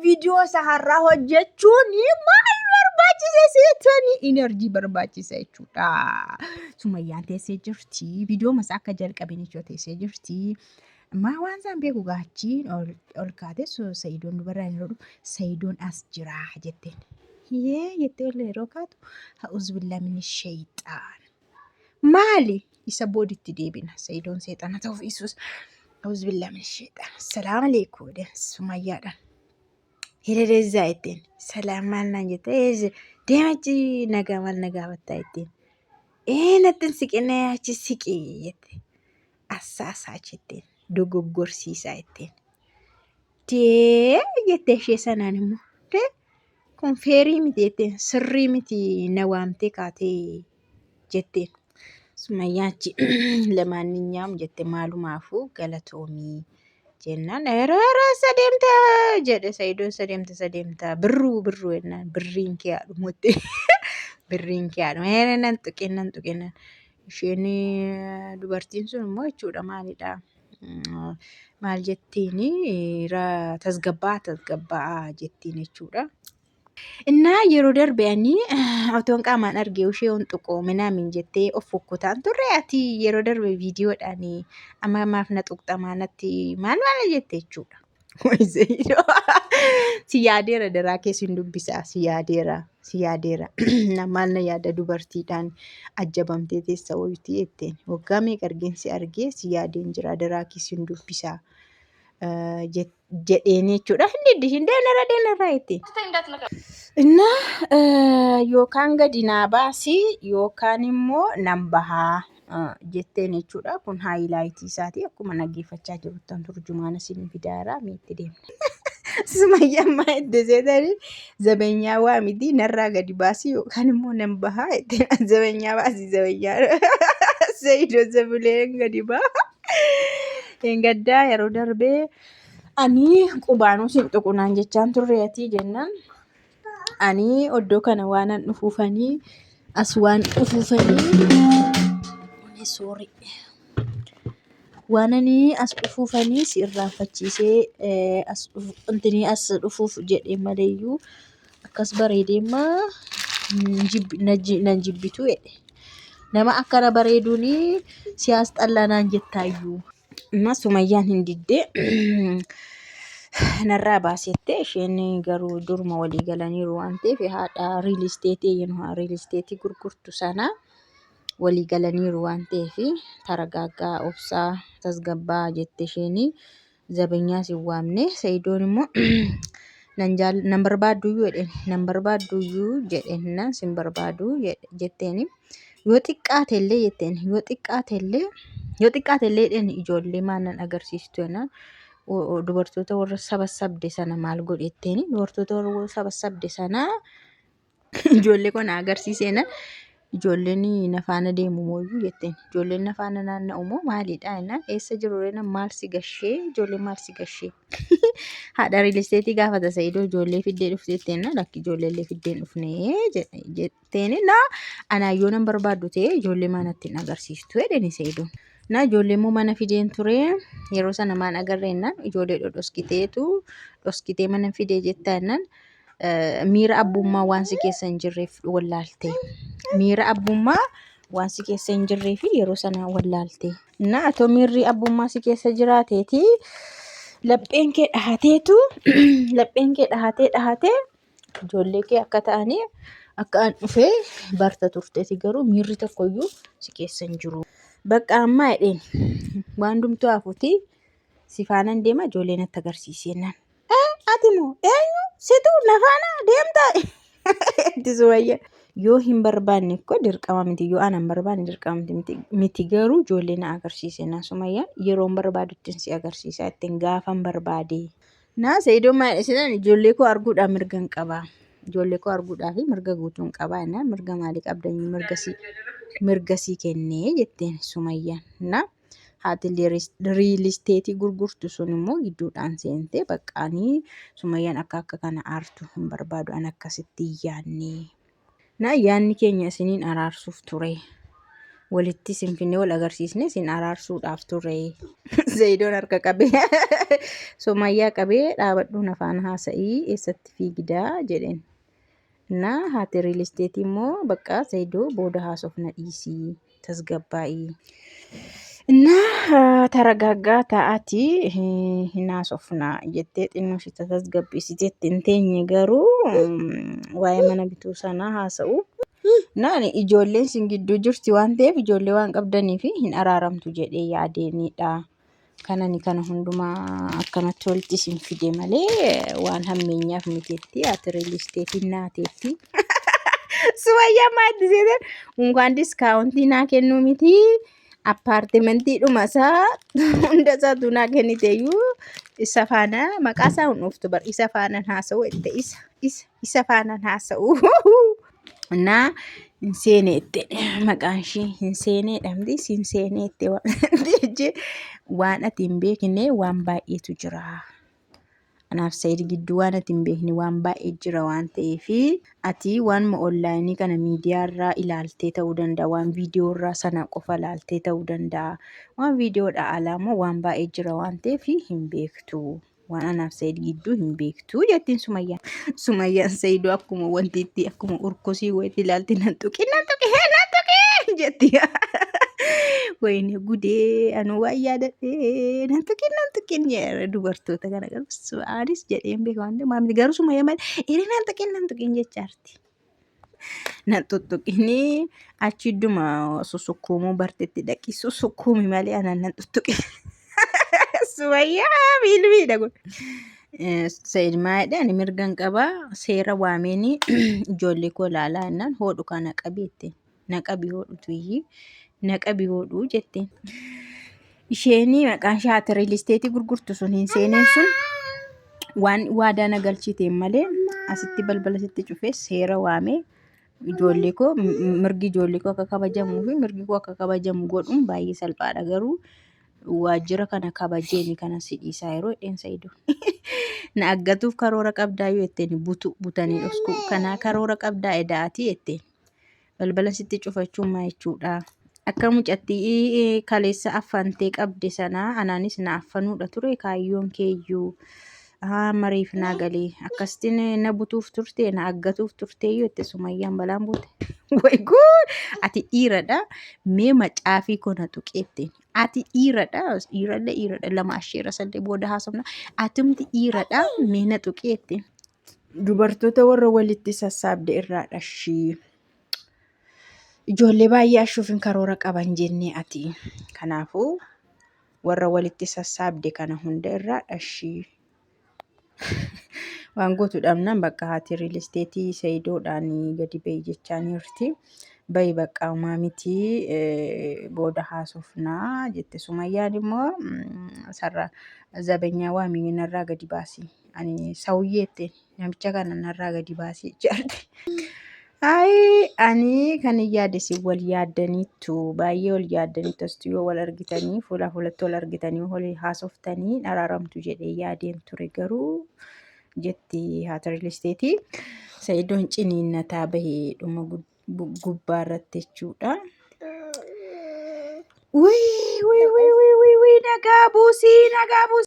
Viidiyoo isa har'aa hojjechuun maal barbaachise seetanii enerjii barbaachisa jechuudha. Sumayyaan teessee jirti. Viidiyoo masaa akka jalqabeen jechuudha teessee jirti. Maa waan isaan beeku gaachiin ol kaatee Sayidoon dubarraa yeroo dhufu Sayidoon as jira jetteen. Yee jettee ol yeroo kaatu ha'uzubillah minni sheexaan. Maali? Isa booditti deebina. Sayidoon seexana ta'uuf Isus. Auzubillah min sheexaan. Salaam aleekum jedheen Sumayyaadhaan. Hirirezzaa jetteen. Salaam maal naan jette? Eeze deemachi nagaa maal na gaafattaa jetteen. Ee natti hin siqinee achi siqi jette. Assaasaa jetteen. Dogoggorsiisaa jetteen. Dee jette ishee sanaan immoo. Dee kun feerii miti jetteen sirrii miti na waamtee kaatee jetteen. Sumayyaa achi lamaanninyaam jette maalumaafuu galatoomii jennaan yeroo yeroo isa deemta jedhe Sa'idoon isa deemta isa deemta birruu birruu jennaan birriin kee haa dhumutti birriin kee haa dhumu yeroo nan tuqin nan tuqin isheen dubartiin sun immoo jechuudha maalidha maal jettiin tasgabbaa tasgabbaa jettiin jechuudha. Innaa yeroo darbe ani otoon qaamaan argee ishee hin tuqu minaamin jettee of fokkotaan turre ati yeroo darbe viidiyoodhaan amma maaf na tuqxamaa natti maal maal jette jechuudha. Si yaadeera daraa kee sin dubbisaa si yaadeera si yaadeera maal na yaada dubartiidhaan ajjabamtee teessa wayitii jetteen waggaa meeqa argeen si argee si yaadeen jira daraa kee sin dubbisaa jedheen jechuudha. Hin diddi hin deemnarra deemnarra jetti. Innaa yookaan gadi naa baasi yookaan immoo nan bahaa jetteen jechuudha. Kun haayilaayitii isaati. Akkuma dhaggeeffachaa jiruttan turjumaana isin fidaara miitti deemna. Sumayyaan maa itti seetanii zabanyaa waa miti narraa gadi baasi yookaan immoo nan bahaa jetteen zabanyaa baasi zabanyaa Sayiidoo zabuleen gadi baha. Gaddaa yeroo darbee ani qubaanuu sin tuqu naan jechaan turre atii jennaan ani oddoo kana waanan dhufuufanii as waan dhufuufanii sorry waan ani as dhufuufanii si irraanfachiisee as intinii as dhufuuf jedhee maleeyyuu akkas bareedeemmaa nan jibbitu jedhe. Nama akkana bareeduun siyaas xallaa naan jettaayyuu. Amma Sumayyaan hin diddee narraa baasette isheen garuu duruma walii galaniiru waan ta'eef haadha riil isteetii riil isteetii gurgurtu sana walii galaniiru waan ta'eef taragaaggaa obsaa tasgabbaa jette isheen zabanyaas hin waamne Sa'idoon immoo nan jaal nan barbaadduyyuu jedheen nan barbaadduyyuu jedheen nan sin barbaadu jetteeni yoo xiqqaate illee jetteen yoo xiqqaate illee yoo xiqqaate illee jedheen ijoollee maal nan agarsiistu jennaan dubartoota warra saba sabde sana maal godhe jetteeni dubartoota warra saba sabde sana ijoollee koo na agarsiisee na ijoolleen na faana deemu mooyyuu jetteen ijoolleen na faana naanna'u moo maalidha jennaan eessa jiru jennaan maal si gashee ijoolleen maal si gashee haadha riilisteetii gaafata Sa'idoo ijoollee fiddee dhufte jetteen lakki ijoollee illee fiddee hin dhufne jetteen na anaa yoo nan barbaaddu ta'e ijoollee maanatti hin agarsiistu jedheni Sa'idoon. Na ijoollee immoo mana fideen ture yeroo sana maan agarre jennaan ijoollee dhodhoskiteetu dhoskitee mana fidee jettaa jennaan miira abbummaa waan si keessa hin jirreef wallaalte. Miira abbummaa waan si keessa hin jirreef yeroo sana wallaalte. Na atoo miirri abbummaa si keessa jiraateeti lapheen kee dhahateetu lapheen kee dhahatee dhahatee ijoollee kee akka ta'anii akka an dhufee barta turteeti garuu miirri tokkoyyuu si keessa hin jiru. Bakka ammaa jedheen waan hundumtuu hafuuti si faanan deema ijoollee natti agarsiisi jennaan. Ati moo eenyu situ na faana deemta itti sumayya. Yoo hin barbaanne koo dirqama miti yoo ana hin barbaanne dirqama miti miti garuu ijoollee na agarsiise na sumayya yeroo hin barbaadutti si agarsiisa ittiin gaafan barbaade. Na Sa'iidoo maal isinan ijoollee koo arguudhaaf mirga hin qaba. Ijoollee koo arguudhaaf mirga guutuu hin qaba jennaan mirga maalii qabda mirga si mirga si kennee jetteen sumayyaan. Na haati riilisteetii gurgurtu sun immoo gidduudhaan seentee baqqaanii sumayyaan akka akka kana aartu hin barbaadu an akkasitti hin yaadne. Na yaadni keenya isiniin araarsuuf ture. Walitti isin finnee wal agarsiisne isin araarsuudhaaf turre. Zayidoon harka qabee Sumayyaa qabee dhaabadhuun afaan haasa'ii eessatti fiigidaa jedheen. Na haati riil isteetii immoo bakka Zayidoo booda haasofna dhiisii tasgabbaa'ii. Na taragaaggaa taa'atii hin haasofna jettee xinnoo ishee tasgabbeessiteetti hin teenye garuu waa'ee mana bituu sanaa haasa'u. Naan ijoolleen isin gidduu jirti waan ta'eef ijoollee waan qabdaniif hin araaramtu jedhee yaadeenidha. Kanani kana hundumaa akkanatti walitti isin fide malee waan hammeenyaaf miteetti ati riil isteetiin naateetti. Sumayyaa maatti seetan unkaan diskaawuntii naa kennuu miti appaartimentii dhuma isaa hunda isaatu naa kenniteeyyuu isa faana maqaa isaa hin dhooftu bar isa faanaan haasa'u jette isa isa isa faanaan haasa'u. Naa hin seene jette maqaan ishii hin seenee dhamdi hin seenee jette waan ati hin beekne waan baay'eetu jira. Anaaf Said gidduu waan ati hin beekne waan baay'ee jira waan ta'eef ati waanuma onlaayinii kana miidiyaa irraa ilaaltee ta'uu danda'a waan viidiyoo irraa sana qofa ilaaltee ta'uu danda'a waan viidiyoodha alaa immoo waan baay'ee jira waan ta'eef hin beektu waan anaaf Said gidduu hin beektu jettiin Sumayyaan. Sumayyaan Saidoo akkuma wanti itti akkuma urkosii wayitti ilaalti nan tuqi nan tuqi nan tuqi jetti. Wayne gudee anuu waan yaadadhee nan tuqin nan tuqin jedha dubartoota kana garuu anis jedheen beeka waan ta'eef maamni garuu suma malee ere nan tuqin nan tuqin jechaarti. Nan tuttuqinii achi idduma susukkuumuu bartetti dhaqi susukkuumi malee anaan nan tuttuqin. Sumayyaa miilmiidha kun. Sa'id maayidha ani mirgan qabaa seera waameenii ijoollee koo ilaalaa jennaan hoodhu kana qabi jetteen. Na qabi hoodhu tuyyi na qabi hoodhu jetteen. Isheenii maqaan ishee haati riil isteetii gurgurtu sun hin seeneen sun waan waadaa na galchiteen malee asitti balbala sitti cufee seera waamee ijoollee koo mirgi ijoollee koo akka kabajamuu fi mirgi koo akka kabajamu godhuun baay'ee salphaadha garuu waajjira kana kabajeeni kana si dhiisaa yeroo jedheen Sa'ido. Na aggatuuf karoora qabdaa yoo jetteen butu butanii dhosku kanaa karoora qabdaa eda'atii jetteen. Balbala sitti cufachuun maa jechuudha? Akka mucattii kaleessa affantee qabde sanaa anaanis na affanuudha ture kaayyoon keeyyuu. Haa mariif naa galee akkasitti na butuuf turte na aggatuuf turte yoo itti sumayyaan balaan buute. Way guud ati dhiiradha mee macaafii koo na tuqeette. Ati dhiiradha dhiirallee dhiiradha lama asheera sallee booda haasofna atumti dhiiradha mee na tuqeette. Dubartoota warra walitti sassaabde irraa dhashii. Ijoollee baay'ee ashuuf hin karoora qaban jennee ati. Kanaafuu warra walitti sassaabde kana hunda irraa dhashii. Waan gootu dhabnaan bakka haati riil isteetii Sayidoodhaan gadi bahi jechaa jirti. Bahi bakka homaa miti booda haasofnaa jette Sumayyaan immoo sarara zabanyaa waamii narraa gadi baasi. Ani sawuyyee jetteen namicha kana narraa gadi baasii jedhe. Ayi ani kan hin yaade isin wal yaaddaniittu baay'ee wal yaaddaniittu asitti yoo wal argitanii fuula fuulatti wal argitanii wal haasoftanii araaramtu jedhee yaadeen ture garuu jetti haati riilisteetii. Sa'idoon ciniinnataa bahee dhuma gubbaa irratti jechuudha. Wii wii wii wii wii nagaa buusii nagaa buusii.